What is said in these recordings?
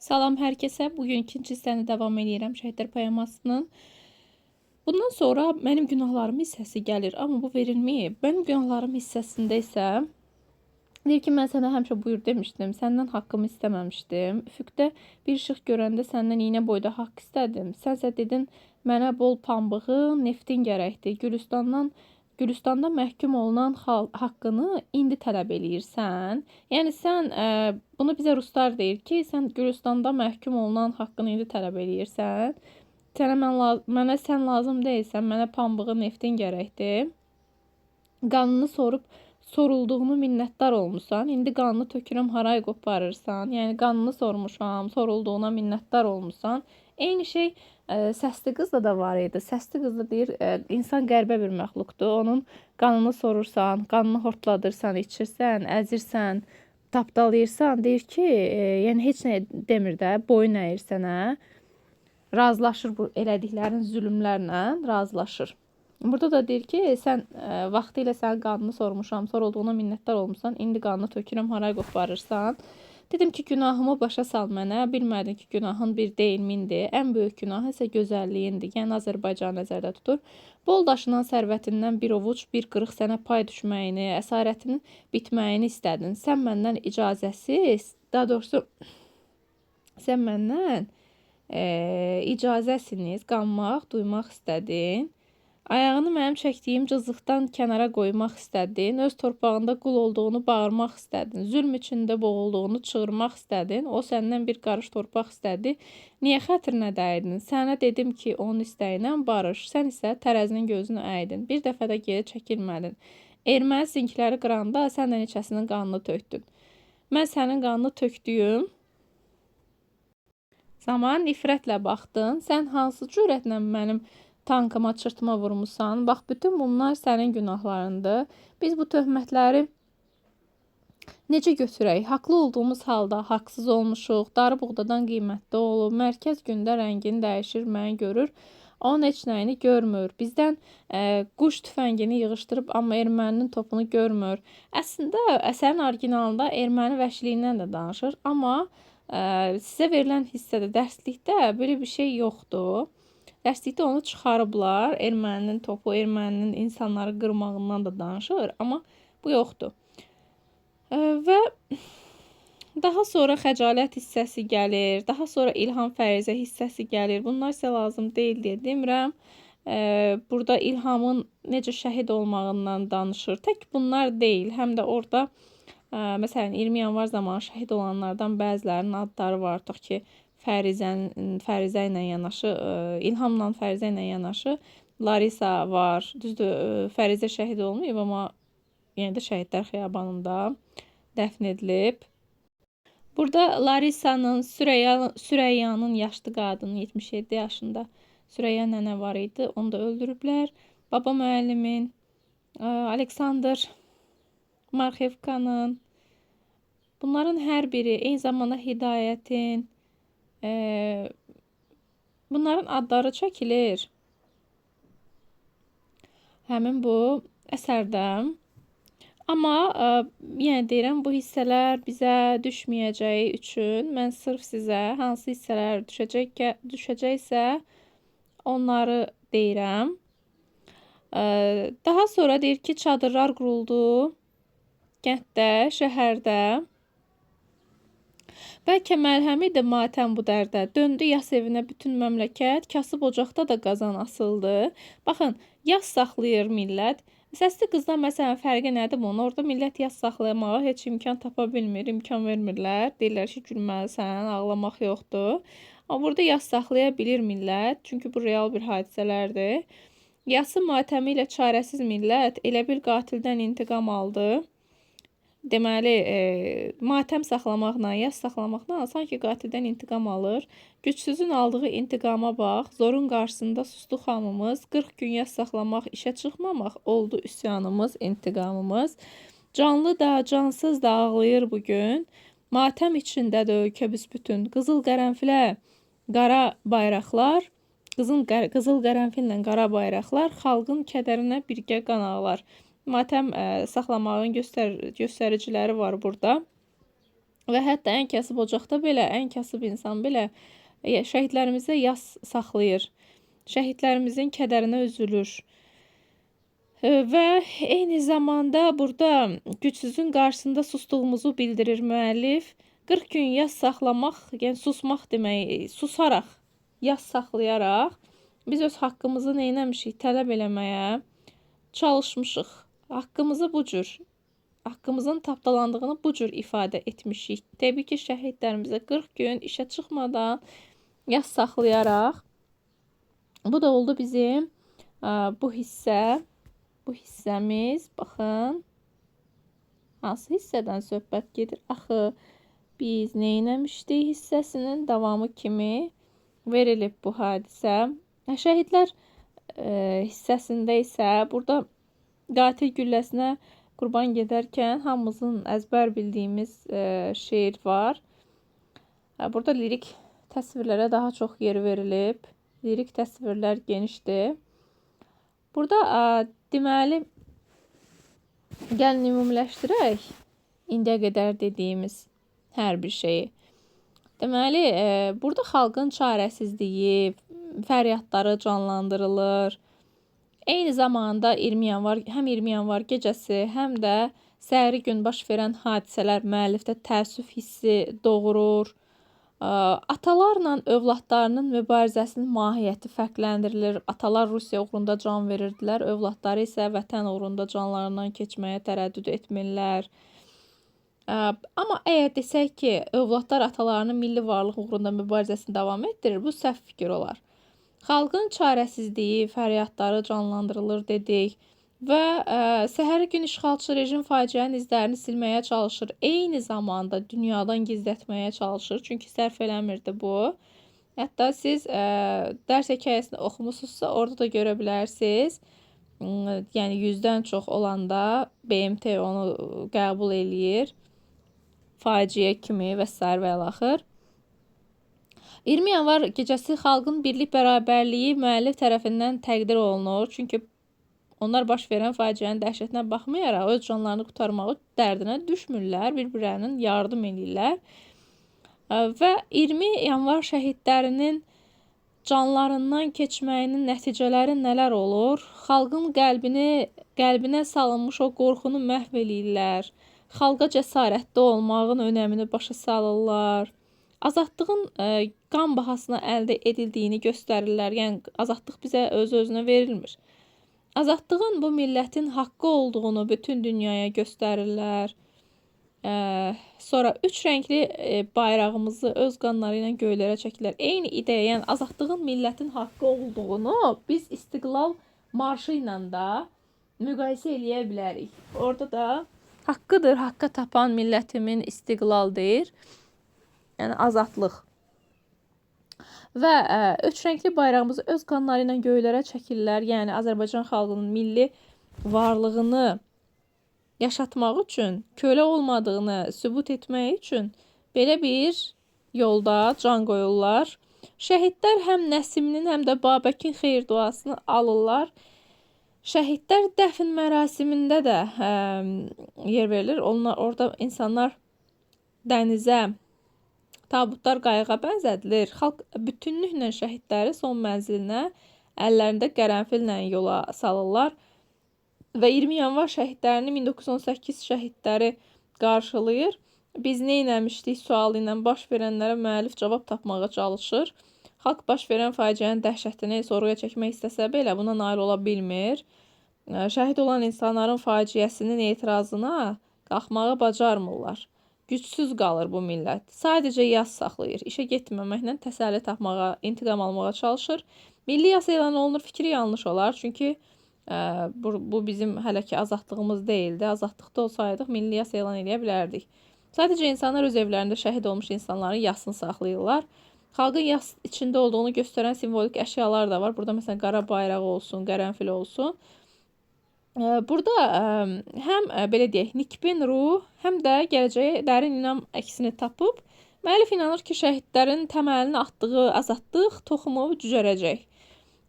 Salam hər kəsə. Bu gün ikinci hissəni davam eləyirəm Şəhidlər poemasının. Bundan sonra mənim günahlarım hissəsi gəlir, amma bu verilməyib. Mənim günahlarım hissəsində isə deyir ki, mən sənə həmişə buyur demişdim, səndən haqqımı istəməmişdim. Üfüqdə bir işıq görəndə səndən iynə boyda haqq istədim. Sənsə dedin, mənə bol pambığın, neftin gərəkdir. Gülüstanda məhkum olunan haqqını indi tələb eləyirsən. Yəni sən bunu bizə ruslar deyir ki, sən Gülüstanda məhkum olunan haqqını indi tələb eləyirsən. Sənə mənə sən lazım deyilsən, mənə pambığın, neftin gərəkdir. Qanını sorub sorulduğunu minnətdar olmusan. İndi qanını tökürəm, haray qoparırsan. Yəni qanını sormuşam, sorulduğuna minnətdar olmusan. Eyni şey səsli qızda da var idi. Səsli qız da deyir, insan qəribə bir məxluqdur. Onun qanını sorursan, qanını hortladırsan, içirsən, əzirsən, tapdalayırsan. Deyir ki, yəni heç nə demir də, boyun əyir sənə. Razılaşır bu elədiklərin zülmlərlə, razılaşır. Burada da deyir ki, sən vaxtilə sənin qanını sormuşam, sorulduğuna minnətdar olmusan, indi qanını tökürəm, haray qoparırsan. Dedim ki, günahımı başa sal mənə, bilmədin ki, günahın bir deyil, mindir. Ən böyük günah isə gözəlliyindir. Yəni Azərbaycanı nəzərdə tutur. Bol daşınan sərvətindən bir ovuc, bir qırıq sənə pay düşməyini, əsarətinin bitməyini istədin. Sən məndən icazəsiz, daha doğrusu sən məndən icazəsiniz qanmaq, duymaq istədin. Ayağını mənim çəkdiyim cızıqdan kənara qoymaq istədin. Öz torpağında qul olduğunu bağırmaq istədin. Zülm içində boğulduğunu çığırmaq istədin. O səndən bir qarış torpaq istədi. Niyə xətrinə dəydin? Sənə dedim ki, onun istəyinə barış. Sən isə tərəzinin gözünü əydin. Bir dəfə də geri çəkilmədin. Erməni zinkləri qıranda sən də neçəsinin qanını tökdün. Mən sənin qanını tökdüyüm zaman nifrətlə baxdın. Sən hansı cürətlə mənim tankıma çırtma vurmusan? Bax, bütün bunlar sənin günahlarındır. Biz bu töhmətləri necə götürək? Haqlı olduğumuz halda haqsız olmuşuq. Darı buğdadan qiymətli olub. Mərkəz gündə rəngini dəyişir, məni görür. Onun heç nəyini görmür. Bizdən quş tüfəngini yığışdırıb, amma erməninin topunu görmür. Əslində, əsərin orijinalında erməni vəhşiliyindən də danışır. Amma sizə verilən hissədə, dərslikdə belə bir şey yoxdur. Dərslikdə onu çıxarıblar. Erməninin topu, erməninin insanları qırmağından da danışır, amma bu yoxdur. Və daha sonra xəcalət hissəsi gəlir, daha sonra İlham Fərizə hissəsi gəlir. Bunlar sizə lazım deyil deyə demirəm. Burada İlhamın necə şəhid olmağından danışır. Tək bunlar deyil, həm də orada məsələn 20 yanvar zamanı şəhid olanlardan bəzilərinin adları var. Tutaq ki, Fərizə ilə yanaşı, İlhamla Fərizə ilə yanaşı Larisa var. Düzdür, Fərizə şəhid olmayıb, amma yenə də Şəhidlər Xiyabanında dəfn edilib. Burada Larisa'nın, Süreyyanın yaşlı qadını 77 yaşında Süreyya nənə var idi. Onu da öldürüblər. Baba müəllimin, Aleksandr Marxevkanın, bunların hər biri, eyni zamanda Hidayətin, bunların adları çəkilir həmin bu əsərdə. Amma yenə deyirəm, bu hissələr bizə düşməyəcəyi üçün mən sırf sizə hansı hissələr düşəcəksə onları deyirəm. Daha sonra deyir ki, çadırlar quruldu kənddə, şəhərdə. Bəlkə məlhəm idi matəm bu dərdə. Döndü yas evinə bütün məmləkət, kasıb ocaqda da qazan asıldı. Baxın, yas saxlayır millət. Səsli qızdan məsələn fərqi nədir bunun? Orada millət yas saxlamağa heç imkan tapa bilmir, imkan vermirlər. Deyirlər ki, gülməlisən, ağlamaq yoxdur. Amma burada yas saxlaya bilir millət, çünki bu real bir hadisələrdir. Yası matəmi ilə çarəsiz millət elə bir qatildən intiqam aldı. Deməli, matəm saxlamaqla, yas saxlamaqla sanki qatildən intiqam alır. Gücsüzün aldığı intiqama bax, zorun qarşısında sustu hamımız. 40 gün yas saxlamaq, işə çıxmamaq oldu üsyanımız, intiqamımız. Canlı da, cansız da ağlayır bugün. Matəm içindədir ölkə büsbütün. Qızıl qərənfilə qara bayraqlar, qızıl qərənfillə qara bayraqlar xalqın kədərinə birgə qan ağlar. Matəm saxlamağın göstəriciləri var burada. Və hətta ən kasıb ocaqda belə, ən kasıb insan belə şəhidlərimizə yas saxlayır. Şəhidlərimizin kədərinə üzülür. Və eyni zamanda burada gücsüzün qarşısında sustuğumuzu bildirir müəllif. 40 gün yas saxlamaq, yəni susmaq demək, susaraq, yas saxlayaraq biz öz haqqımızı nə etmişik? Tələb eləməyə çalışmışıq. Haqqımızı bu cür, haqqımızın tapdalandığını bu cür ifadə etmişik. Təbii ki, şəhidlərimizə 40 gün işə çıxmadan yas saxlayaraq. Bu da oldu bizim bu hissə. Bu hissəmiz, baxın, hansı hissədən söhbət gedir? Axı, biz nə etmişdik hissəsinin davamı kimi verilib bu hadisə. Şəhidlər hissəsində isə burada qatil gülləsinə qurban gedərkən hamımızın əzbər bildiyimiz şeir var. Burada lirik təsvirlərə daha çox yer verilib. Lirik təsvirlər genişdir. Burada deməli, gəlin ümumiləşdirək indiyə qədər dediyimiz hər bir şeyi. Deməli, burada xalqın çarəsizliyi, fəryadları canlandırılır. Eyni zamanda 20 yanvar, həm 20 yanvar gecəsi, həm də səhəri gün baş verən hadisələr müəllifdə təəssüf hissi doğurur. Atalarla övladlarının mübarizəsinin mahiyyəti fərqləndirilir. Atalar Rusiya uğrunda can verirdilər, övladları isə vətən uğrunda canlarından keçməyə tərəddüd etmirlər. Amma əgər desək ki, övladlar atalarının milli varlıq uğrunda mübarizəsini davam etdirir, bu səhv fikir olar. Xalqın çarəsizliyi, fəryadları canlandırılır dedik və səhəri gün işğalçı rejim faciənin izlərini silməyə çalışır. Eyni zamanda dünyadan gizlətməyə çalışır, çünki sərf eləmirdi bu. Hətta siz dərs hekayəsini oxumusunuzsa, orada da görə bilərsiniz. Yəni 100-dən çox olanda BMT onu qəbul eləyir. Faciə kimi və sair və ilaxır. 20 yanvar gecəsi xalqın birlik bərabərliyi müəllif tərəfindən təqdir olunur. Çünki onlar baş verən faciənin dəhşətinə baxmayaraq öz canlarını qurtarmağı dərdinə düşmürlər, bir-birlərinin yardım eləyirlər. Və 20 yanvar şəhidlərinin canlarından keçməyinin nəticələri nələr olur? Xalqın qəlbinə salınmış o qorxunu məhv eləyirlər. Xalqa cəsarətli olmağın önəmini başa salırlar. Azadlığın qan bahasına əldə edildiyini göstərirlər. Yəni, azadlıq bizə öz-özünə verilmir. Azadlığın bu millətin haqqı olduğunu bütün dünyaya göstərirlər. Sonra üç rəngli bayrağımızı öz qanları ilə göylərə çəkirlər. Eyni ideya, yəni azadlığın millətin haqqı olduğunu biz İstiqlal marşı ilə də müqayisə eləyə bilərik. Orada da haqqıdır, haqqa tapan millətimin istiqlal deyir. Yəni azadlıq. Və üç rəngli bayrağımızı öz qanları ilə göylərə çəkirlər. Yəni Azərbaycan xalqının milli varlığını yaşatmaq üçün, kölə olmadığını sübut etmək üçün belə bir yolda can qoyurlar. Şəhidlər həm Nəsiminin, həm də Babəkin xeyir duasını alırlar. Şəhidlər dəfn mərasimində də yer verilir. Onlar, orada insanlar dənizə, tabutlar qayığa bənzədilir. Xalq bütünlüklə şəhidləri son mənzilinə əllərində qərənfillə yola salırlar. Və 20 yanvar şəhidlərini 1918 şəhidləri qarşılayır. Biz nə etmişdik sualı ilə baş verənlərə müəllif cavab tapmağa çalışır. Xalq baş verən faciənin dəhşətini sorğuya çəkmək istəsə belə buna nail ola bilmir. Şəhid olan insanların faciəsinin etirazına qalxmağı bacarmırlar. Gücsüz qalır bu millət. Sadəcə yas saxlayır. İşə getməməklə təsəlli tapmağa, intiqam almağa çalışır. Milli yas elan olunur fikri yanlış olar. Çünki bu bizim hələ ki azadlığımız deyildi. Azadlıqda olsaydıq milli yas elan eləyə bilərdik. Sadəcə insanlar öz evlərində şəhid olmuş insanların yasını saxlayırlar. Xalqın yas içində olduğunu göstərən simvolik əşyalar da var. Burada məsələn qara bayrağı olsun, qərənfil olsun. Burada həm belə deyək, nikbin ruh, həm də gələcəyə dərin inam əksini tapıb, müəllif inanır ki, şəhidlərin təməlini atdığı azadlıq toxumu cücərəcək.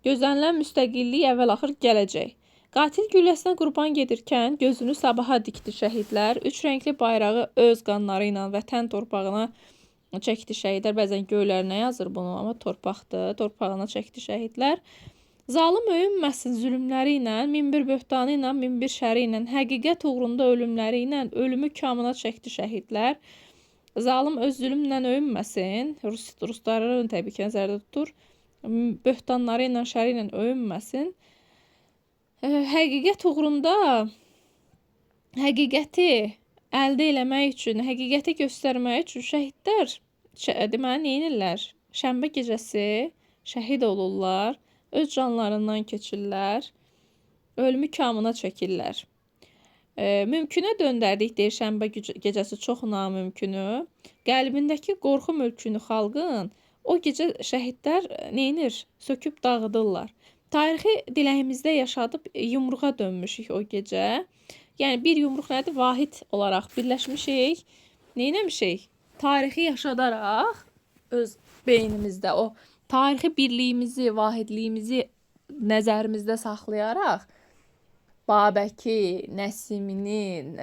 Gözlənilən müstəqillik əvvəl-axır gələcək. Qatil gülləsinə qurban gedirkən gözünü sabaha dikdi şəhidlər. Üç rəngli bayrağı öz qanları ilə vətən torpağına çəkdi şəhidlər. Bəzən göylərinə yazır bunu, amma torpaqdır. Torpağına çəkdi şəhidlər. Zalım öyünməsin zülmləri ilə, min bir böhtanı ilə, min bir şəri ilə, həqiqət uğrunda ölümləri ilə ölümü kamına çəkdi şəhidlər. Zalım öz zülmlə öyünməsin. Rusları təbii ki, nəzərdə tutur. Böhtanları ilə, şəri ilə öyünməsin. Həqiqət uğrunda həqiqəti əldə eləmək üçün, həqiqəti göstərmək üçün şəhidlər deməli nə edirlər? Şənbə gecəsi şəhid olurlar, öz canlarından keçirlər, ölümü kamına çəkirlər. Mümkünə döndərdik deyir şənbə gecəsi çox namümkünü. Qəlbindəki qorxu mülkünü xalqın o gecə şəhidlər nə edir? Söküb dağıdırlar. Tarixi diləyimizdə yaşadıb yumruğa dönmüşük o gecə. Yəni bir yumruq nədir? Vahid olaraq birləşmişik. Nə etmişik? Tarixi yaşadaraq öz beynimizdə o tarixi birliyimizi, vahidliyimizi nəzərimizdə saxlayaraq Babəki, Nəsiminin,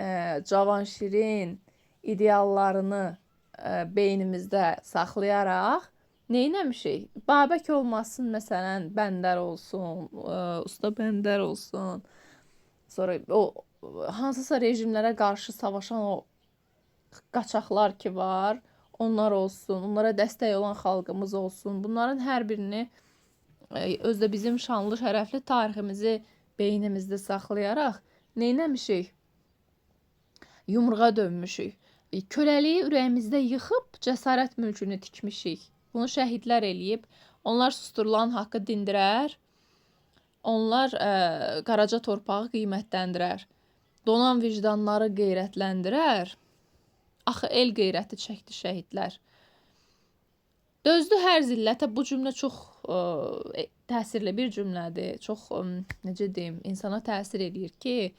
Cavanşirin ideallarını beynimizdə saxlayaraq nə etmişik? Babək olmasın, məsələn, Bəndər olsun, Usta Bəndər olsun. Sonra o hansısa rejimlərə qarşı savaşan o qaçaqlar ki var, onlar olsun, onlara dəstək olan xalqımız olsun. Bunların hər birini özdə bizim şanlı, şərəfli tariximizi beynimizdə saxlayaraq nə etmişik? Yumruğa dönmüşük. Köləliyi ürəyimizdə yıxıb cəsarət mülkünü tikmişik. Bunu şəhidlər eləyib. Onlar susturulan haqqı dindirər. Onlar qaraca torpağı qiymətləndirər. Donan vicdanları qeyrətləndirər. Axı el qeyrəti çəkdi şəhidlər. Dözdü hər zillətə. Bu cümlə çox təsirli bir cümlədir. Çox, necə deyim, insana təsir eləyir ki,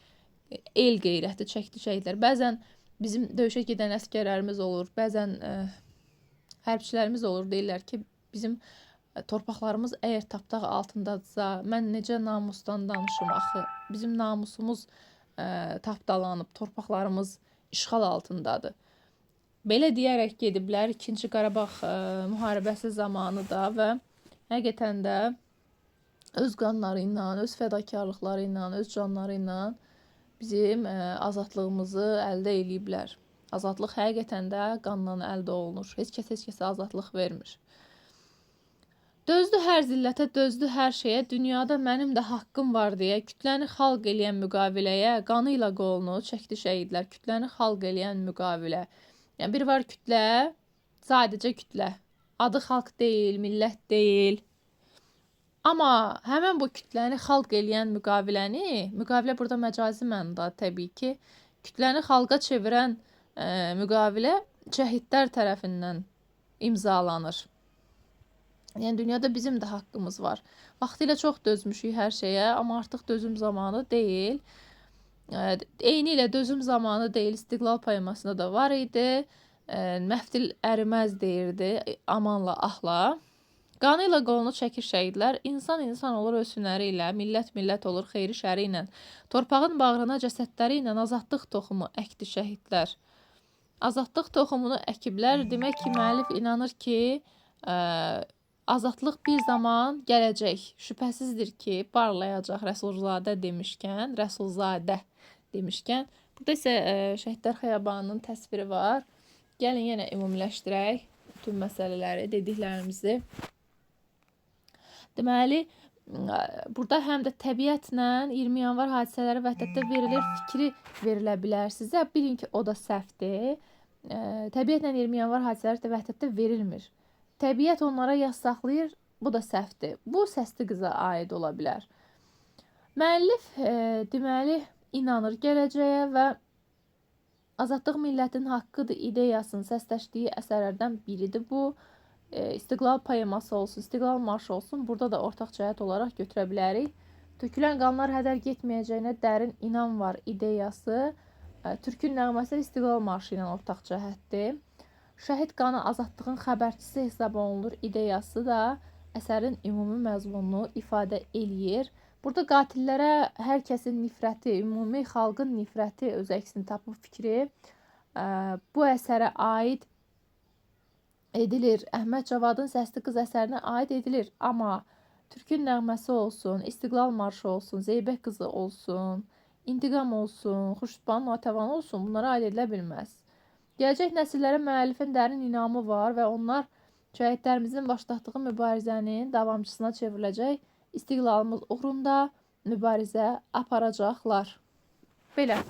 el qeyrəti çəkdi şəhidlər. Bəzən bizim döyüşə gedən əsgərlərimiz olur, bəzən hərbçilərimiz olur, deyirlər ki, bizim torpaqlarımız əgər tapdaq altındadırsa, mən necə namusdan danışım axı? Bizim namusumuz tapdalanıb, torpaqlarımız işğal altındadır. Belə deyərək gediblər 2-ci Qarabağ müharibəsi zamanı da və həqiqətən də öz qanları ilə, öz fədakarlıqları ilə, öz canları ilə bizim azadlığımızı əldə eləyiblər. Azadlıq həqiqətən də qanla əldə olunur. Heç kəs heç kəsə azadlıq vermir. Dözdü hər zillətə, dözdü hər şeyə, dünyada mənim də haqqım var deyə, kütləni xalq eləyən müqaviləyə, qanı ilə qolunu çəkdi şəhidlər, kütləni xalq eləyən müqavilə. Yəni bir var kütlə, sadəcə kütlə. Adı xalq deyil, millət deyil. Amma həmən bu kütləni xalq eləyən müqaviləni, müqavilə burada məcazi mənada təbii ki, kütləni xalqa çevirən müqavilə şəhidlər tərəfindən imzalanır. Yəni dünyada bizim də haqqımız var. Vaxtilə çox dözmüşük hər şeyə, amma artıq dözüm zamanı deyil. Eyni ilə dözüm zamanı deyil, İstiqlal poemasında da var idi. Məftil əriməz deyirdi, amanla, ahla. Qanı ilə qolunu çəkir şəhidlər. İnsan insan olur öz hünəri ilə, millət millət olur xeyri şəri ilə. Torpağın bağrına cəsədləri ilə azadlıq toxumu əkdi şəhidlər. Azadlıq toxumunu əkiblər. Demək ki, müəllif inanır ki, azadlıq bir zaman gələcək. Şübhəsizdir ki, parlayacaq Rəsulzadə demişkən, burada isə Şəhidlər Xiyabanının təsviri var. Gəlin yenə ümumiləşdirək bütün məsələləri, dediklərimizi. Deməli, burada həm də təbiətlə 20 yanvar hadisələri vəhdətdə verilir fikri verilə bilər sizə. Bilin ki, o da səhvdir. Təbiətlə 20 yanvar hadisələri də vəhdətdə verilmir. Təbiət onlara yas saxlayır, bu da səhvdir. Bu, səsli qıza aid ola bilər. Müəllif, deməli, inanır gələcəyə və azadlıq millətin haqqıdır ideyasının səsləşdiyi əsərlərdən biridir bu. İstiqlal poeması olsun, İstiqlal marşı olsun, burada da ortaq cəhət olaraq götürə bilərik. Tökülən qanlar hədər getməyəcəyinə dərin inam var ideyası Türkün nəğməsi İstiqlal marşı ilə ortaq cəhətdir. Şəhid qanı azadlığın xəbərçisi hesab olunur ideyası da əsərin ümumi məzmununu ifadə eləyir. Burada qatillərə hər kəsin nifrəti, ümumi xalqın nifrəti öz əksini tapıb fikri bu əsərə aid edilir. Əhməd Cavadın Səsli Qız əsərinə aid edilir. Amma Türkün nəğməsi olsun, İstiqlal marşı olsun, Zeybək qızı olsun, İntiqam olsun, Xurşudbanu Natəvan olsun, bunlara aid edilə bilməz. Gələcək nəsillərə müəllifin dərin inamı var və onlar şəhidlərimizin başlatdığı mübarizənin davamçısına çevriləcək, istiqlalımız uğrunda mübarizə aparacaqlar. Belə.